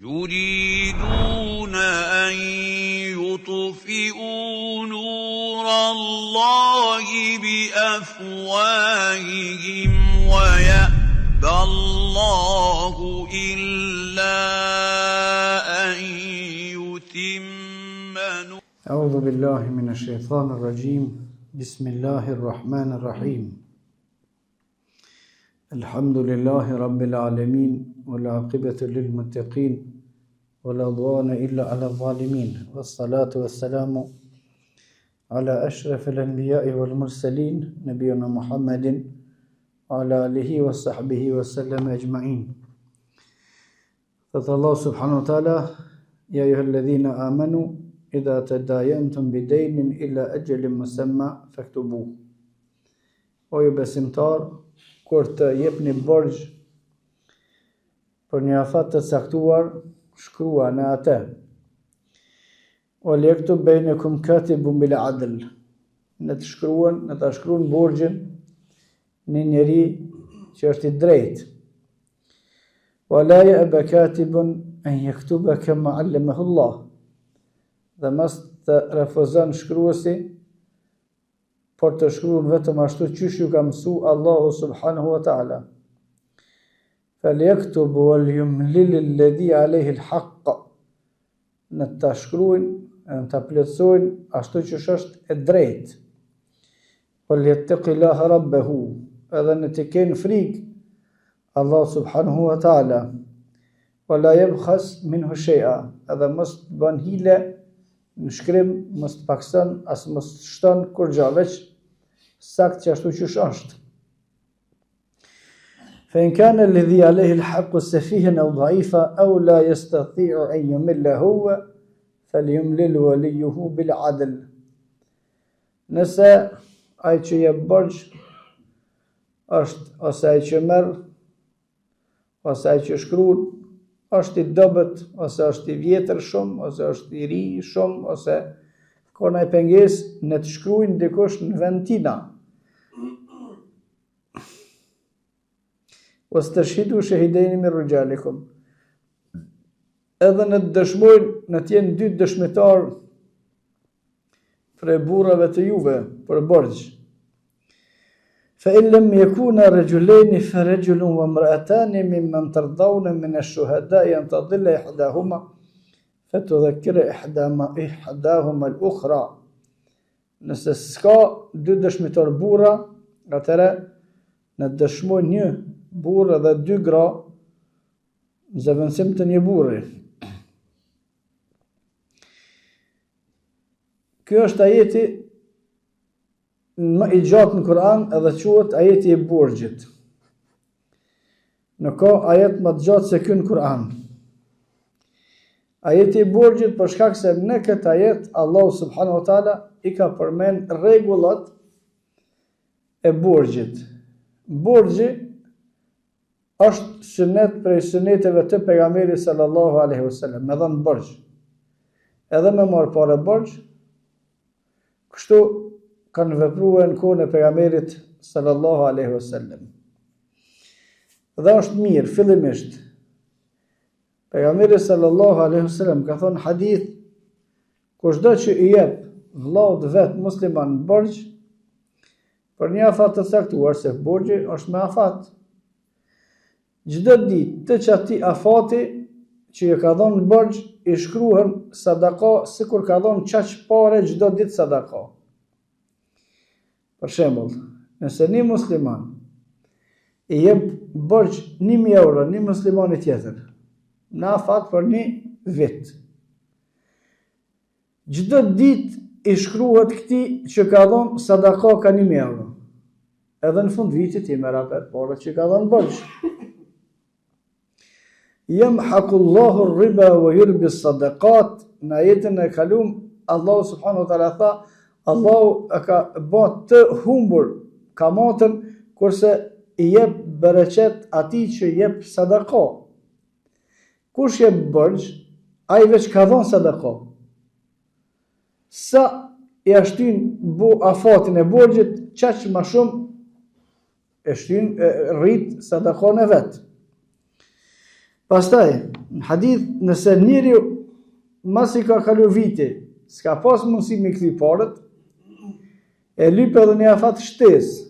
يريدون أن يطفئوا نور الله بأفواههم ويأبى الله إلا أن يتم نوره أعوذ بالله من الشيطان الرجيم بسم الله الرحمن الرحيم الحمد لله رب العالمين والعاقبة للمتقين ولا عدوان إلا على الظالمين والصلاة والسلام على أشرف الأنبياء والمرسلين نبينا محمد وعلى آله وصحبه وسلم أجمعين Thotë Allahu subhanahu wa taala, Ja ejuhalladhina amanu idha tadayantum bidaynin ila ajalin musamma faktubuh. O ju besimtar, kur të jepni borxh për një afat të caktuar, shkruane atë. Wal yaktub bainakum katibun bil adl. Ne të shkruan, ne ta shkruan borxhin një njeri që është i drejtë. Wa la ya'ba katibun an yaktuba kama 'allamahu Allah. Dhe mos të refuzon shkruesi, por të shkruan vetëm ashtu qysh ju ka mësu Allahu subhanahu wa ta'ala. Falyaktub wal yumlil alladhi alayhi al-haqq. Ne ta shkruajnë, ne ta plotësojnë ashtu qysh është e drejtë. Wal yattaqillaha rabbahu, edhe ne të kenë frikë Allah subhanahu wa taala. Wa la yabkhas minhu shay'a, edhe mos të bën hile në shkrim, mos të pakson as mos të shton kurrgjë, veç sakt qashtu qysh është. Fa in kana alladhi alayhi al-haqqu safihan aw dha'ifa aw la yastati'u an yumilla huwa falyumlil waliyuhu bil 'adl. Nëse ai që jep borxh është ose ai që merr ose ai që shkruan është i dobët ose është i vjetër shumë ose është i ri shumë ose ka naj pengesë ne të shkruajnë dikush në vend tina. Wastashhidu shahidejni min rixhalikum. Edhe ne të dëshmojnë, ne të jenë dy dëshmitarë prej burrave të juve për borxh. Fa in lam yakuna rajulayn fa rajulun wa imra'atan mimman tardawna min ash-shuhada'i an tadilla ihdahuma fa tudhakkira ihdama ihdahuma al-ukhra. Nëse s'ka dy dëshmitar burra, atëherë ne të dëshmojnë një burrë dhe dy gra në zëvendësim të një burri. Ky është ajeti më i gjatë në Kur'an edhe quhet ajeti i borxhit. Nuk ka ajet më të gjatë se ky në Kur'an. Ajeti i borxhit për shkak se në këtë ajet Allahu subhanahu wa taala i ka përmend rregullat e borxhit. Borxhi Është synet prej syneteve të pejgamberit sallallahu alaihi wasallam, me dhënë borxh. Edhe me marr pare borxh, kështu kanë vepruar në kohën e pejgamberit sallallahu alaihi wasallam. Dhe është mirë fillimisht. Pejgamberi sallallahu alaihi wasallam ka thonë hadith kushdo që i jep vëllaut vet musliman borxh Për një afat të caktuar, se borxhi është me afat. Çdo ditë të qatij afati që e ka dhonë borxh, i shkruhen sadaka sikur ka dhonë qaq pare çdo ditë sadaka. Për shembull, nëse një musliman i jep borxh 1000 euro një muslimani tjetër, në afat për një vit. Çdo ditë i shkruhet këtij që ka dhonë sadaka ka 1000 euro. Edhe në fund vitit i merr apet paret që ka dhonë borxh. Jemhakullahu rriba wa jurbi sadakat në ajetin e kalum Allahu subhanahu wa taala tha Allahu e ka ba të humbur kamatën kurse i jep bereqet atij që jep sadaka. Kush jep borxh, ai veç ka dhënë sadaka. Sa ia shtyn bo afatin e borxhit, qaq ma shumë e shtyn e rrit sadakon e vet. Pastaj. Në hadith, nëse njeriu masi ka kalu viti, s'ka pas mundësi me kthy paret, e lyp edhe një afat shtesë.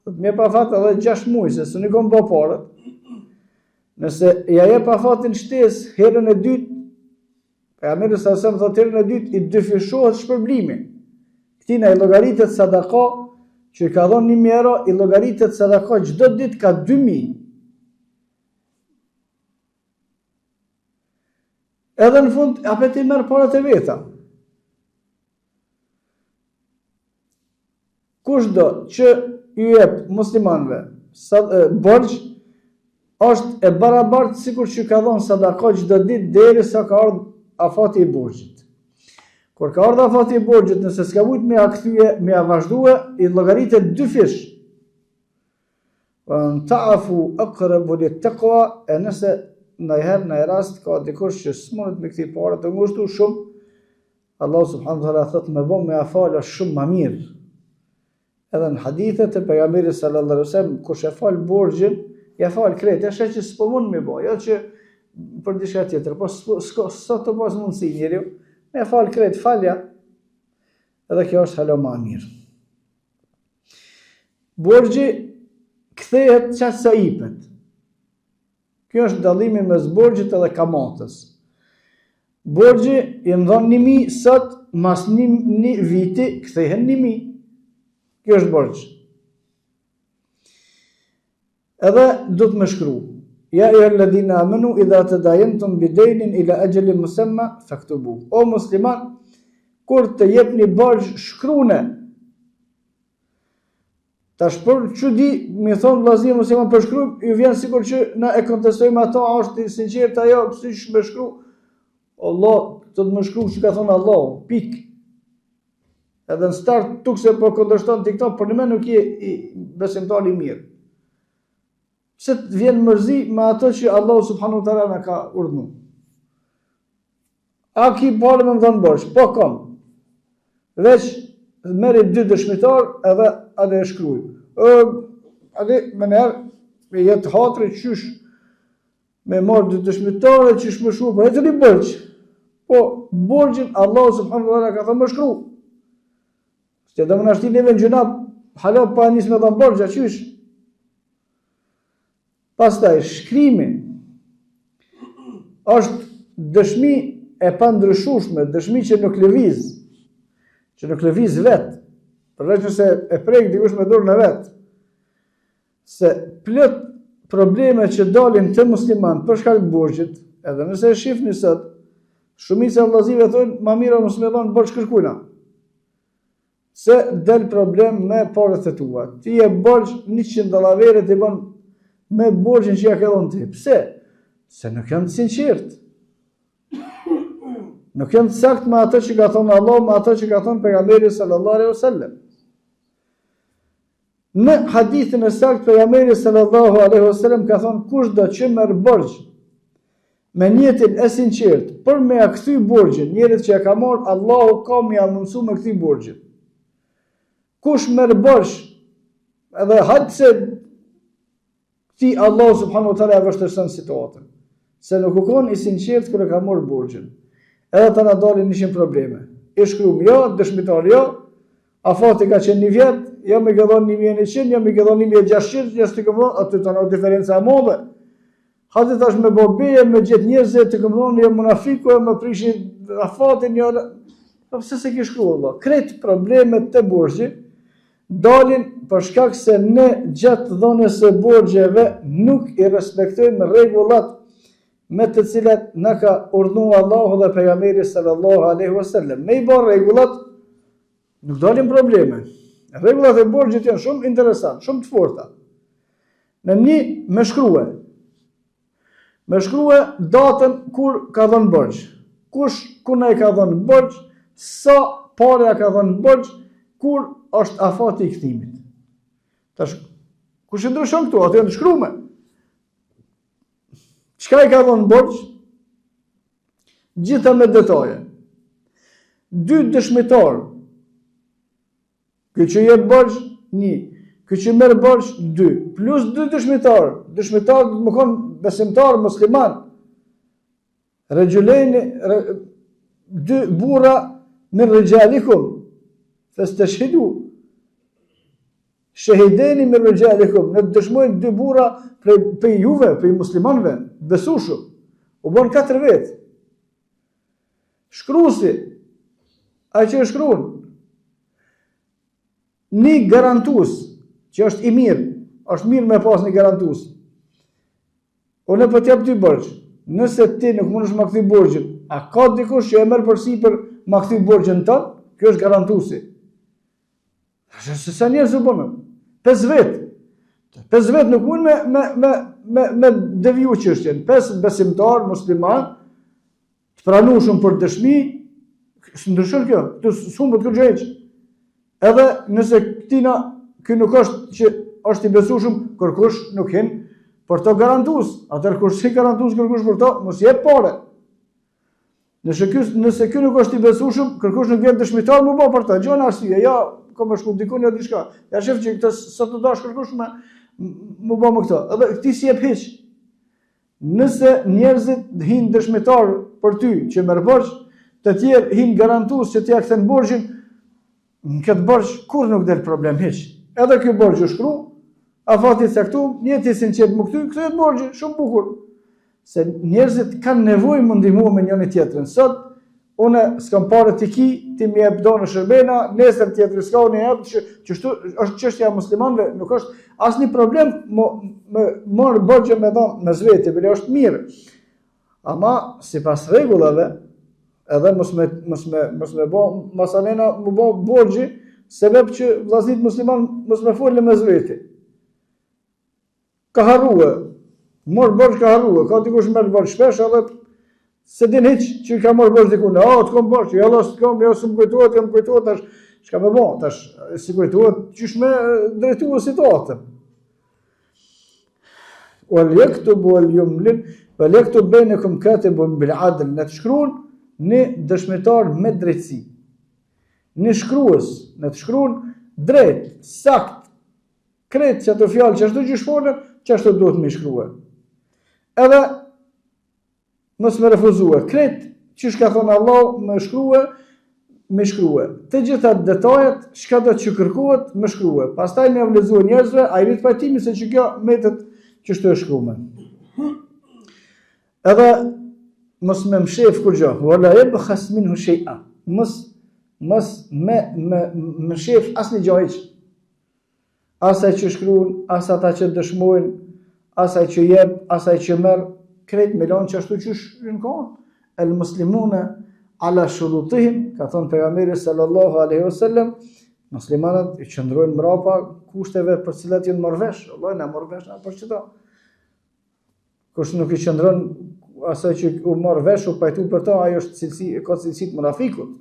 Thotë më jep afat edhe 6 muaj, se s'un i kom bo paret. Nëse ja jep afatin shtesë herën e dytë, Pejgamberi sallallahu alajhi wasallam thotë herën e dytë i dyfishohet shpërblimi. Këtina i llogaritet sadaka që i ka dhënë 1000 euro, i llogaritet sadaka çdo ditë ka 2000. Edhe në fund apet i merr paret e veta. Kushdo që ju jep muslimanëve borxh është e barabartë sikur që ka dhënë sadaka çdo ditë derisa ka ardhur afati i borxhit. Kur ka ardhur afati i borxhit, nëse s'ka mujt me ia kthye, me ia vazhdue, i llogaritet dyfish. Wa an ta'fu aqrabu lit-taqwa, e nëse ndonjëherë në rast ka dikush që s'mundet me kthy paret, të ngushtu shumë, Allahu subhanahu wa taala thotë me bo me ia fal është shumë ma mirë. Edhe në hadithet e pejgamberit sallallahu alaihi wasallam kush e fal borxhin, ja fal krejt, e sheh që s'po mund me bo, jo që për diçka tjetër, po s'ka sot të pas mundësi njeriu, me fal krejt, falja. Edhe kjo është hala ma mirë. Borxhi kthehet qaq sa ipet. Kjo është dallimi mes borxhit edhe kamatës. Borxhi i më dhonë një mi, sot mas një, një viti kthehen një mi. Kjo është borxh. Edhe duhet me shkru. Ja ejjuhel-ledhine amenu idha tedajentum bidejnin ila exhelin musemma fektubu. O musliman, kur të jepni borxh shkrune, Tash për çudi, me thonë vllaznia musliman për shkru, ju vjen sikur që na e kontestojmë ato, a është i sinqertë ajo, pse ish me shkru? Allah, të të me shkru që ka thonë Allah, pik. Edhe në start tuk se po kundërshton ti këto, për një nuk je i besimtar i mirë. Pse të vjen mërzi me ato që Allahu subhanahu wa taala na ka urdhnu? A ki pare me më dhonë borxh? Po kom. Veç merri dy dëshmitar edhe atë e shkruaj. Ë atë menjëherë me jet hatri qysh me marr dy dëshmitarë qysh me shkru, po e të borxh. Po borxhin Allahu subhanahu wa taala ka thënë me shkru. Se do me na shti neve në gjynah, hala pa nis me dhënë borxh, a qysh? Pastaj shkrimi është dëshmi e pandryshueshme, dëshmi që nuk lëviz, që nuk lëviz vet, përveç nëse e prek dikush me dorën e vet. Se plot probleme që dalin te musliman për shkak të borxhit, edhe nëse e shihni sot, shumica e vëllazëve thonë, ma mirë mos me dhon borxh kërkujna. Se del problem me paret e tua. Ti je borxh 100 dallavere ti bën me borxhin që ja ke dhënë ti. Pse? Se nuk janë të sinqertë. Nuk janë të saktë me atë që ka thonë Allah, me atë që ka thonë pejgamberi sallallahu alaihi wasallam. Në hadithin e saktë pejgamberi sallallahu alaihi wasallam ka thonë kushdo që merr borxh me nijetin e sinqertë për me ja kthy borxhin njerit që e ka marr Allahu ka me ja mundsu me kthy borxhin. Kush merr borxh edhe hajt se Këtij Allahu subhanahu wa taala e vështirëson situatën. Se nuk u kon i sinqert kur e ka marrë borxhin. Edhe ta na dalin ishin probleme. I shkrum jo, dëshmitar jo, afati ka qenë një vjet, jo m'i ke dhënë 1100, jo m'i ke dhënë 1600, jo s'ti kam dhënë, aty tani diferenca e madhe. Hajde tash me bo beje, me gjithë njerëzit, të kam dhënë, jo munafiku, e më prishi afatin, jo... Po pse s'e ki shkru, Allah? Krejt problemet te borxhi, Dalin për shkak se ne gjatë dhënies së borxheve nuk i respektojmë rregullat me të cilat na ka urdhnu Allahu dhe pejgamberi sallallahu alaihi wasallam. Me i bë rregullat nuk dalin probleme. Rregullat e borxhit janë shumë interesant, shumë të forta. Në një me shkrue. Me shkrue datën kur ka dhënë borxh. Kush kur e ka dhënë borxh, sa pare ka dhënë borxh, kur është afati i kthimit. Tash kush e ndryshon këtu? Ato janë të shkrume. Çka i ka dhënë borxh? Gjitha me detaje. Dy dëshmitarë Ky që jep borxh, një. Ky që merr borxh, dy. Plus dy dëshmitarë. Dëshmitarë do të me konë besimtar, musliman. Rexhulejni, re, dy burra min rixhalikum, festeshhidu, shehidejni min rixhalikum, le të dëshmojnë dy burra prej, prej juve, prej muslimanve, besueshëm, u bon katër vetë. Shkrusi, ai që e shkrun, një garantus, që është i mirë, është mirë me pas një garantus, Unë po t'jap ty borxh. Nëse ti nuk mundesh ma kthy borxhin, a ka dikush që e merr përsipër ma kthy borxhin tënd? Ky është garantuesi. Se se sa njerëz u bënë? Pesë vet. Pesë vet nuk mund me me me me me deviju çështjen. Pesë besimtar musliman Të pranueshëm për dëshmi, s'ndryshon kjo, këtu s'humbet kurgjë hiç. Edhe nëse këtina, ky nuk është që është i besueshëm, kërkush nuk hin për to garantues. Atëherë kur s'hin garantues kërkush për to, mos jep pare. Nëse ky nëse ky nuk është i besueshëm, kërkush nuk vjen dëshmitar me u bë për të. Gjon arsye, ja ka me shku dikun ja diçka. Ja shef që këtë s'o tu dash kërkush me m'u bë me këtë. Edhe këtij s'i jep hiç. Nëse njerëzit hinë dëshmitar për ty që merr borxh, të tjerë hinë garantues që t'ia kthen borxhin, në këtë borxh kurrë nuk del problem hiç. Edhe ky borxh u shkru, afati i caktuar, njeti i sinqert me kthy, kthehet borxhi, shumë bukur. Se njerëzit kanë nevojë me ndihmu me njëri tjetrin. Sot Unë s'kam pare ti ki, ti më jep do në shërbena, nesër tjetri s'ka unë jep, që, qështu është çështja e muslimanëve, nuk është asnjë problem mo, me marr borxhe me dhon mes veti, bile është mirë. Ama sipas rregullave, edhe mos me mos me mos me bë masanena me bë borxhi sebeb që vëllazërit musliman mos me folë mes veti. Ka harrue, mor borxh ka harrue, ka dikush merr borxh shpesh edhe s'e din hiç që ka marrë borxh diku, a të kom borxh, jo s'të kom, jo s'më kujtohet, jo më kujtohet tash, çka me bo, tash s'i kujtohet qysh me drejtu situatën. Wal yaktub wal yumlil, wal yaktub bainakum katibun bil adl, le të shkruan një dëshmitar me drejtësi. Një shkrues, le të shkruan drejt, sakt, Krejt qato fjalë qashtu qysh folen, qashtu duhet me shkrue. Edhe mos me refuzue, krejt qysh ka thonë Allahu me shkrue, me shkrue. Të gjitha detajet, çka do që kërkohet, me shkrue. Pastaj me jau lexue njerëzve, a i rrit pajtimi se që kjo metet qështu e shkrume. Edhe mos me mshef kurgjo, wala yabkhas minhu shay'a. Mos mos me me mshef asnjë gjë hiç. As ai që shkruan, as ata që dëshmojnë, as ai që jep, as ai që merr, krejt me lanë qashtu qysh janë kanë. El muslimune ala shurutihim, ka thonë pejgamberi sallallahu alaihi wasallam, muslimanët i qëndrojnë mbrapa kushteve për të cilat janë marrë vesh. Allah na marrë vesh na për qëto. Kush nuk i qëndron asaj që u marr vesh, u pajtu për to, ajo është cilësi, ka cilësi të munafikut.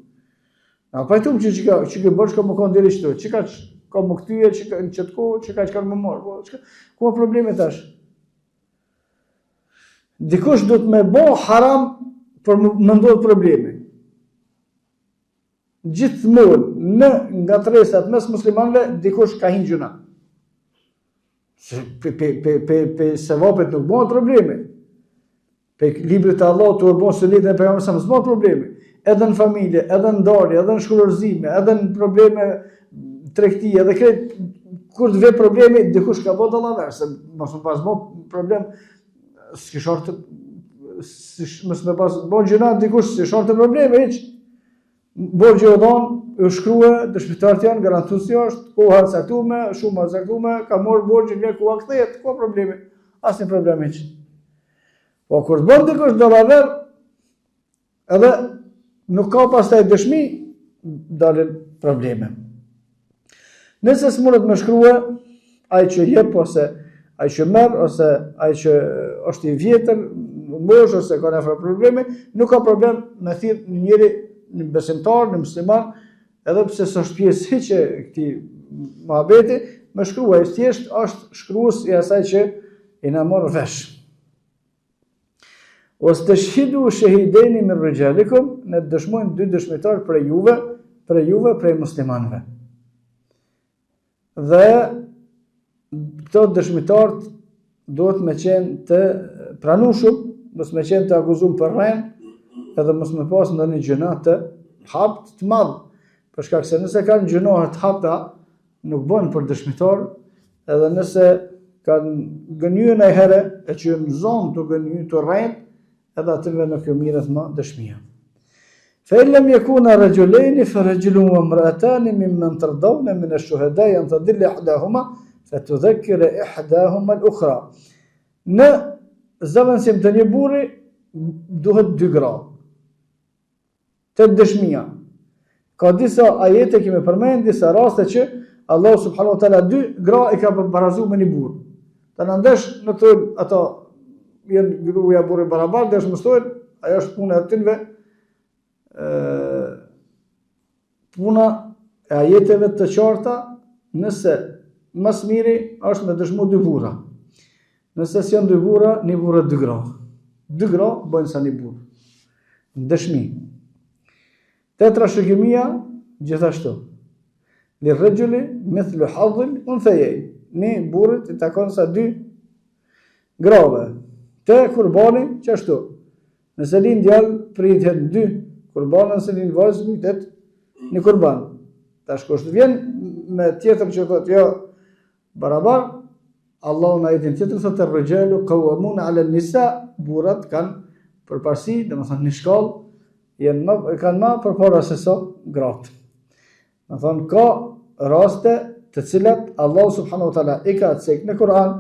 Na pajtum që që ka që ka borxh ka me kon deri këtu, që ka ka me kthy, që ka në qët kohë, që ka çka me marr, po çka ku ka problemi tash? Dikush do të me bo haram për me ndodh problemi. Gjithmonë në ngatërresat mes muslimanëve dikush ka hi n'gjynah. Se pe, pe, pe, pe, pe sevapit nuk bëhet problemi. Pe librit të Allahut të e bon sunetin e pejgamberit sa s'bëhet problemi. Edhe në familje, edhe në ndarje, edhe në shkurorëzime, edhe në probleme tregti, edhe krejt kur të vjen problemi, dikush ka bërë dallaver, se mos me pas bë problem, s'kish ardhë mos me pas bë gjynah dikush s'ish ardhë problemi hiç. Borxhi u dhonë, u shkrue, dëshmitarët janë, garantuesi është, koha e caktume, shuma e caktume, ka marrë borxhin, vjen koha kthehet, ku problemi? Asnjë problem hiç. Po kur të bën dikush dallaver, edhe nuk ka pastaj dëshmi, dalin probleme. Nëse s'mundet me shkrue, ai që jep ose ai që merr ose ai që është i vjetër, në moshë ose ka ndonjë probleme, nuk ka problem me thirr një njeri, një besimtar, një musliman, edhe pse s'është pjesë hiç e këtij muhabeti, me shkrua, ai thjesht është shkrues i asaj që jena marrë vesh. Wastashhidu shahidejni min rijalikum, le të dëshmojnë dy dëshmitarë prej juve, prej juve, prej muslimanëve. Dhe këto dëshmitarët duhet me qenë të pranueshëm, mos me qenë të akuzum për rrenë. edhe mos me pas ndonjë gjynah të hapt të madh, për shkak se nëse kanë gjynahe të hapta, nuk bën për dëshmitar, edhe nëse kanë gënjy najherë, e që janë zonë tu gënjy tu rrejt, edhe atyve nuk ju mirret më dëshmia. Fe in lem jekuna rexhulejni, fe rexhulun ve mreetani, mimmen terdavne mine shuhedai, en tedille ihdahuma, fe tudhekkire ihdahuma el ukhra. Në zëvendësim të një burri, duhet dy gra. Te dëshmia. Ka disa ajete kemi përmend disa raste që Allahu subhanahu wa taala dy gra i ka barazu me një burrë. Tani desh me thonë ato janë gruaja burri barabar, desh mos thonë, ajo është puna e atyve ë puna e ajeteve të qarta nëse më së miri është me dëshmu dy burra. Nëse s'janë dy burra, një burrë e dy gra. Dy gra bëjnë sa një burrë. Në dëshmi. Te trashëgimia, gjithashtu. Lirrexhuli mithlu hadhil unthejejn. Një burrit i takon sa dy grave. Te kurbani, qashtu. Nëse lind djalë, pritet dy kurban, nëse lind vajzë, pritet një kurban. Tash kush vjen me tjetër që thotë, jo, Barabar, Allahu në ajetin tjetër thotë er-rixhalu kawwamuna 'ala nisa, burrat kanë përparësi, domethënë një shkallë janë më kanë më përpara se sa gratë. Domethënë ka raste të cilat Allahu subhanahu wa taala i ka cek në Kur'an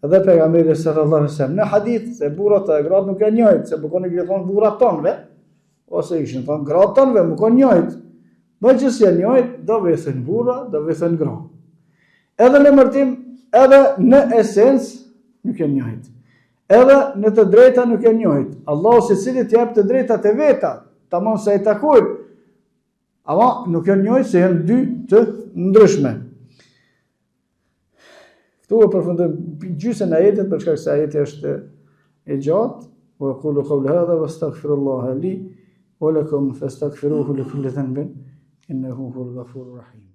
dhe pejgamberi sallallahu alaihi wasallam në hadith se burrat e gratë nuk janë njëjtë, se po koni kishin thonë burrat tonëve, ose ishin thonë gratë tonëve, nuk janë njëjtë. Meqë s'janë njëjtë, do vetën burra, do vetën gra. Edhe në emërtim, edhe në esencë, nuk janë njëjtë. Edhe në të drejta nuk janë njëjtë. Allahu secilit i jep të drejtat e veta, tamam sa i takojnë. Ama nuk janë njëjtë se janë dy të ndryshme. Këtu e përfundojmë gjysën e ajetit, për shkak se ajeti është i gjatë. Wa aqulu qawli hadha wa astaghfirullaha li wa lakum fastaghfiruhu li kulli dhanbin innahu huwal ghafurur rahim.